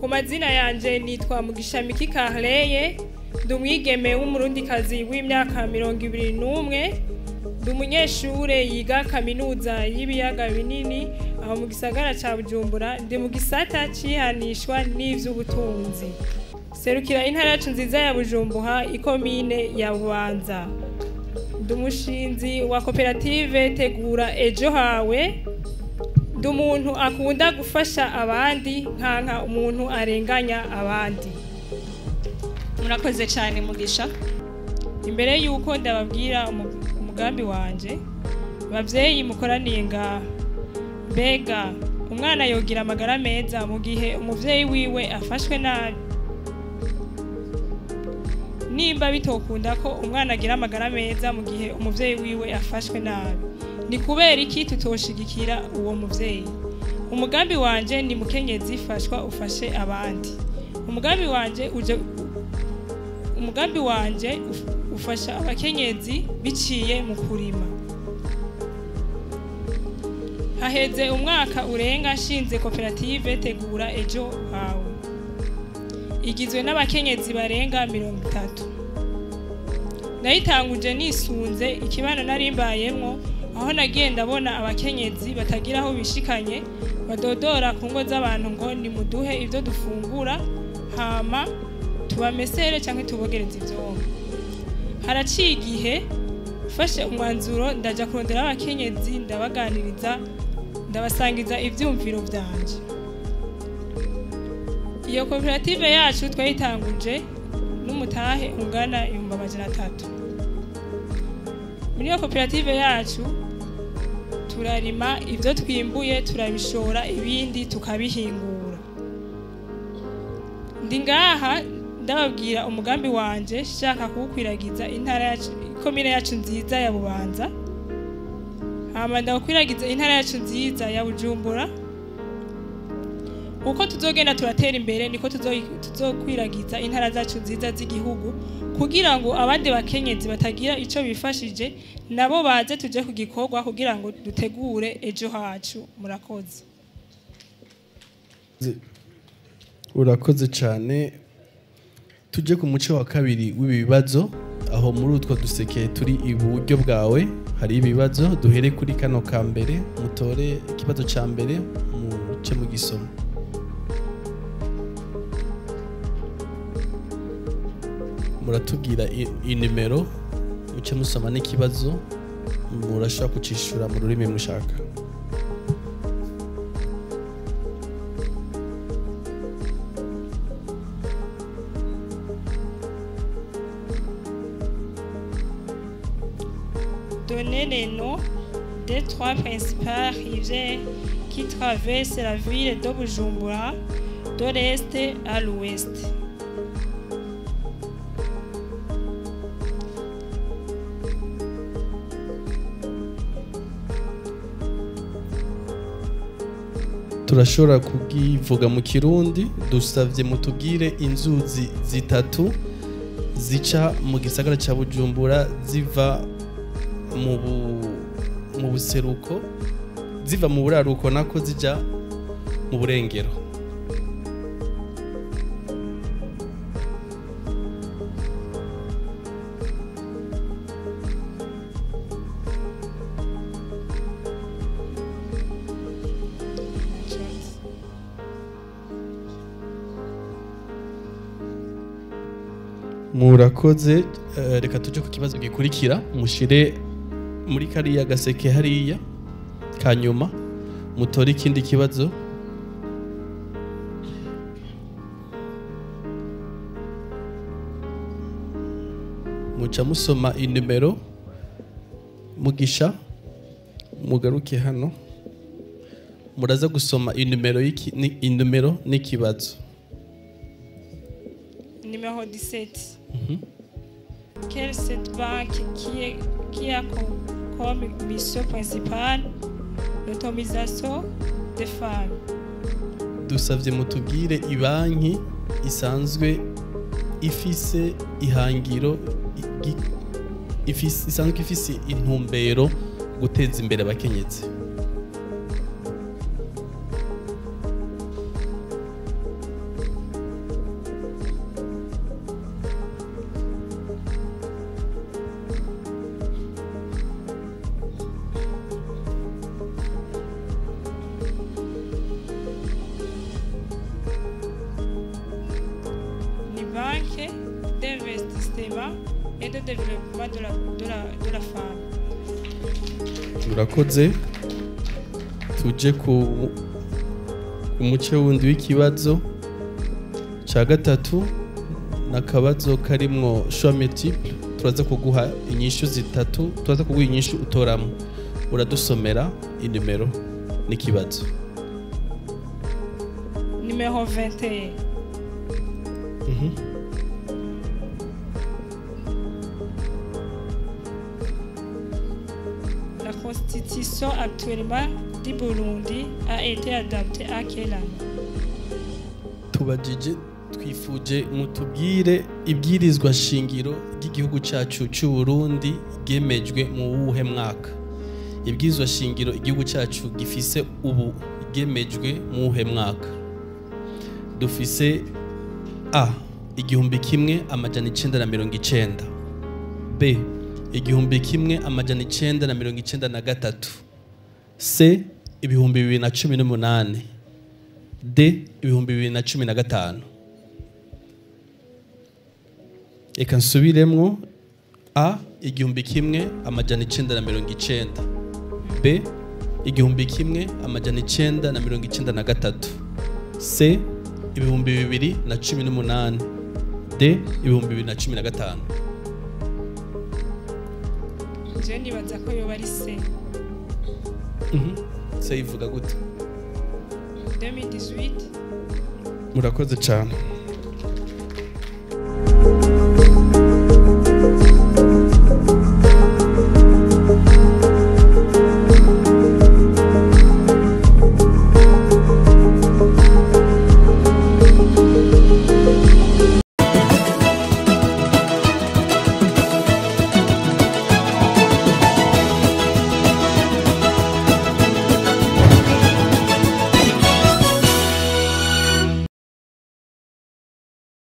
Ku mazina yanje nitwa Mugisha Miki Carleye, ndi umwigeme w'umurundikazi w'imyaka 21, ndi umunyeshure yiga kaminuza y'ibiyaga binini aho mu gisagara ca Bujumbura, ndi mu gisata cihanishwa n'ivy'ubutunzi. Serukira intara yacu nziza ya Bujumbura, ikomine ya Bubanza. Ndi umushinzi wa koperative Tegura Ejo Hawe. Ndi umuntu akunda gufasha abandi, nkanka umuntu arenganya abandi. Murakoze cyane Mugisha. Imbere yuko ndababwira umugambi wanje, bavyeyi mukoraniye ngaha, mbega umwana yogira amagara meza mu gihe umuvyeyi wiwe afashwe nabi? Nimba bitokunda ko umwana agira amagara meza mu gihe umuvyeyi wiwe afashwe nabi, ni kubera iki tutoshigikira uwo muvyeyi? Umugambi wanje ni mukenyezi fashwa ufashe abandi. Umugambi wanje uje umugambi wanje ufasha abakenyezi biciye mu kurima. Haheze umwaka urenga nshinze koperative Tegura Ejo Hawe, igizwe n'abakenyezi barenga 30. Nayitanguje nisunze ikibano narimbayemwo, aho nagiye ndabona abakenyezi batagira aho bishikanye, badodora ku ngo z'abantu ngo nimuduhe ivyo dufungura hama tubamesere canke tubogereze ivyombo. Haraciye igihe mfashe umwanzuro ndaja kurondera abakenyezi, ndabaganiriza, ndabasangiza ivyumviro vyanje. Iyo koperative yacu twayitanguje n'umutahe ungana 300,000. Muri iyo koperative yacu turarima ivyo twimbuye, turabishora, ibindi tukabihingura. Ndi ngaha ndababwira umugambi wanje, shaka kuwukwiragiza intara yacu, ikomine yacu nziza ya Bubanza, hama ndawukwiragiza intara yacu nziza ya Bujumbura. Uko tuzogenda turatera imbere niko tuzokwiragiza intara zacu nziza z'igihugu, kugira ngo abandi bakenyezi batagira ico bifashije nabo baze tuje ku gikorwa kugira ngo dutegure ejo hacu. Murakoze. Urakoze cyane. Tuje ku muce wa kabiri w'ibi bibazo, aho muri utwo duseke turi iburyo bwawe hari ibibazo. Duhere kuri kano ka mbere, mutore ikibazo ca mbere muce mu gisoma. Muratubwira inimero muce musoma n'ikibazo, murashobora kucishura mu rurimi mushaka. Donnez les noms des trois principales rivières qui traversent la ville de Bujumbura de l'est à l'ouest. Turashobora kugivuga mu Kirundi. Dusavye mutubwire inzuzi zitatu zica mu gisagara ca Bujumbura ziva mu buseruko, ziva mu buraruko nako zija mu burengero. Murakoze. Reka tuje ku kibazo gikurikira, mushire muri kariya gaseke hariya kanyuma mutore ikindi kibazo. Muca musoma inimero Mugisha, mugaruke hano, muraza gusoma inumero y'iki inumero n'ikibazo. Numéro 17. Quelle est cette banque qui a comme mission principale l'autonomisation des femmes? Dusavye mutubwire ibanki isanzwe ifise ihangiro isanzwe ifise intumbero guteza imbere abakenyezi. Ni banque d'investissement et de développement de la femme. Murakoze. Tuje ku muce wundi w'ikibazo ca gatatu, nakabazo karimwo choix multiple. Turaza kuguha inyishu zitatu, turaza kuguha inyishu utoramo, uradusomera inimero n'ikibazo. Numéro 21. La constitution actuellement du Burundi a été adoptée à quelle année? Tubajije twifuje mutubwire ibwirizwa shingiro ry'igihugu cyacu cy'u Burundi ryemejwe mu wuhe mwaka? Ibwirizwa shingiro igihugu cyacu gifise ubu ryemejwe mu wuhe mwaka? Dufise A 1990, B 1993, C 2018, D 2015. Eka nsubiremwo: A 1990, B 1993, C 2018, D 2015. Je nibaza ko yoba ari C. C ivuga gute? 2018. Murakoze cyane.